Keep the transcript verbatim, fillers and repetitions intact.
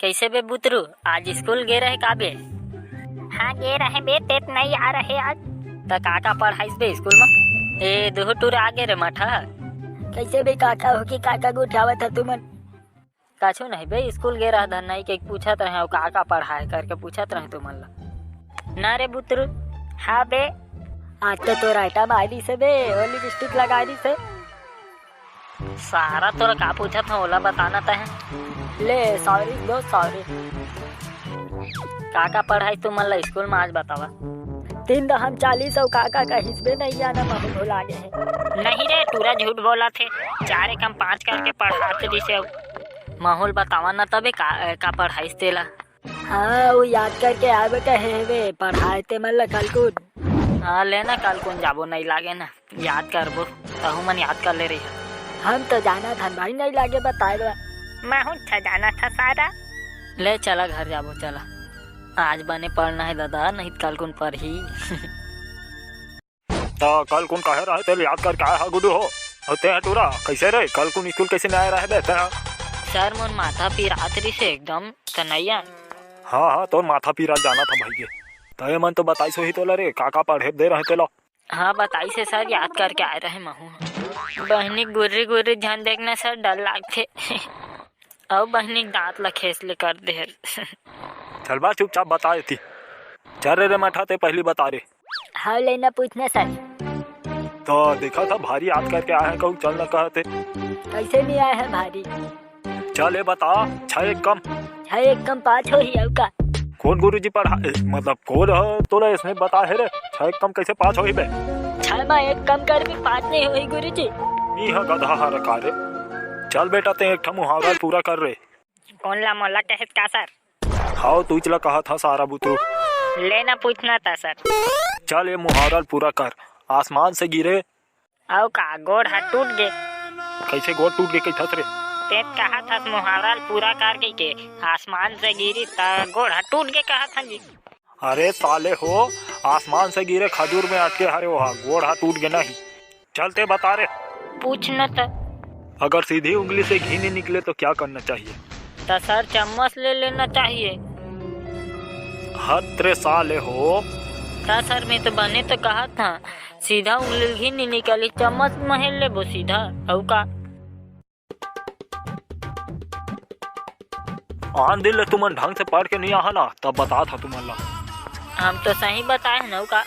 कइसे बे बुतरू, आज स्कूल गे रहे का बे? हाँ, गे रहे बे, तें तो नइ आए रहे आज। त का का पढ़ाइस बे स्कूल म? ए, दुहू टूरा आगे रे मठा। कइसे बे काका हो कि काका गोठियावत ह तुमन? कछु नहीं बे, स्कूल गे रहा धन नहीं के पूछत रहे, अउ का का पढ़ाए करके पूछत रहे तुमन ला। ना रे बुतरू। हाँ बे। आज तो तोर आइटम आय दिस हे बे, ओ लिपस्टिक लगाय दिस हे। सारा तोरा का पूछत हूँ, ओला बताना तय। ले, सॉरी दोस्त, सॉरी। का का पढ़ाइस तुमन ला स्कूल म आज बतावा। तीन दहम चालीस अउ का का कहिस बे, नइ आना, महू भुला गे हे। नहीं रे, टूरा झूठ बोलत हे, चार एकम पाँच करके पढ़ात दिस हे। महू ल बतावा न तबे का, का पढ़ाइस तेला। हाँ, वो याद करके आबे कहे हवे, पढ़ाए ते मन ला कलकुन। हाँ, ले ना, कलकुन जाबो, नइ लागे ना, याद करबो, तहू मन याद कर ले रही। हम तो जानत हन भाई, नइ लागे बताए बर। महू तो जानत हँव सारा। ले चला घर जाबो, चला। आज बने पढ़ना हे दादा, नहीं त कलकुन पढ़ही। त कलकुन कहे रहे तेला याद करके आए हा गुड्डू हो। अउ तें ह टूरा, कइसे रे? कलकुन स्कूल कइसे नइ आए रहे बे तें ह? सर, मोर माथा पिरात रिस हे एकदम, त नइ आए। हाँ, हाँ, तोर माथा पिरात जानत हँव भइगे। त ए मन तो बताइस होही तोला रे, का का पढ़े दे रहे तेला? हाँ, बताइस हे सर, याद करके आए रहे महू। बहिनी गुर्री गुर्री झन देखना सर, डर लागथे। अउ बहिनी दाँत ला खेस ले कर दे। चल बा, चुपचाप बता एती। चल रे, रे मठा, तें पहिली बता रे। हाँ, ले ना पूछना सर। त देखत हँव भारी याद करके आए हे, कहूँ चल न कहत हे। कइसे नइ आए हे भारी? चल ए बता, छह एक कम? छह एक कम पाँच होही, अउ का? कोन गुरुजी पढ़ा, ए, मतलब कोन ह तोला अइसने बताए हे रे? छह एक कम कइसे पाँच होही बे? छह म एक कम करबे, पाँच नइ होही गुरुजी। नी ह गधा हर का रे। चल बेटा, तें एक ठा मुहावरा पूरा कर रे। कोन ला, मोला कहेस का सर? हव, तुच ला कहत हँव सारा बुतरू। ले ना पूछना त सर। चल, ए मुहावरा ल पूरा कर। आसमान से गिरे। अउ का, गोड़ ह टूट गे। कइसे गोड़ टूट गे कहिथस रे? तें कहत हस मुहावरा ल पूरा कर कहिके, आसमान से गिरी त गोड़ ह टूट गे कहत हन जी। अरे साले हो, आसमान से गिरे खजूर में अटके हरे, ओहा गोड़ ह टूट गे नहीं। चल तें बता रे। पूछ न त। अगर सीधी उंगली से घी नहीं निकले तो क्या करना चाहिए? त सर, चम्मच ले लेना चाहिए। हत रे साले हो। त सर, मैं तो बने तो कहत हँव, सीधा उंगली ले घी नहीं निकली, चम्मच म हेल लेबो सीधा, अउ का? आन दिन ले तुमन ढंग से पढ़ के नहीं आहा ना, तब बतात हँव तुमन ला। हम तो सही बताए हन, अउ का?